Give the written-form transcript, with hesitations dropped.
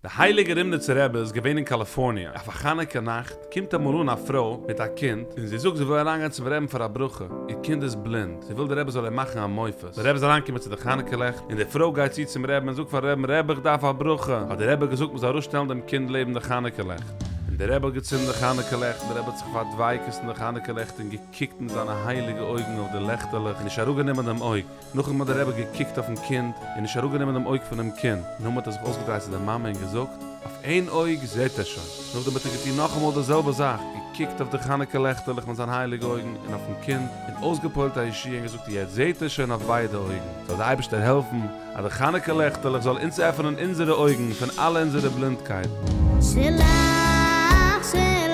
די הייליגע רימניצער רבי איז געווען אין קאליפארניע אויף א חנוכה נאכט, קומט אמאל אן א פרוי מיט א קינד, און זי זאגט זי וויל אריינגיין צום רעבן פאר א ברכה, איר קינד איז בלינד, זי וויל די רבי זאל איר מאכן א מופת, די רבי איז אריינגעקומען צו די חנוכה לעכט, און די פרוי גייט צו צום רעבן און זאגט פארן רעבן, רבי איך דארף א ברכה, האט די רבי געזאגט מען זאל אראפשטעלן דעם קינד לעבן די חנוכה לעכט, און די רבי האט געצינדן די חנוכה לעכט, און די רבי האט זיך פארדביקות'ט אין די חנוכה לעכט און געקוקט מיט זיינע הייליגע אויגן אויף די לעכטעלעך און נישט אראפגענומען דעם אויג. נאכדעם האט דער רבי געקוקט אויפן קינד און נישט אראפגענומען דעם אויג פונעם קינד, נאכדעם האט ער זיך אויסגעדרייט צו דער מאמע און געזאגט, אויף איין אויג זעט ער שוין. נאכדעם האט ער געטון נאכאמאל די זעלבע זאך, געקוקט אויף די חנוכה לעכטעלעך מיט זיין הייליגע אויגן און אויפן קינד, און אויסגעפועלט א ישועה און געזאגט, יעצט זעט ער שוין אויף ביידע אויגן. זאל דער אייבערשטער העלפן אז די חנוכה לעכטעלעך זאל אונז עפענען אונזערע אויגן פון אלע אונזערע בלינדקייטן. שלח שלח.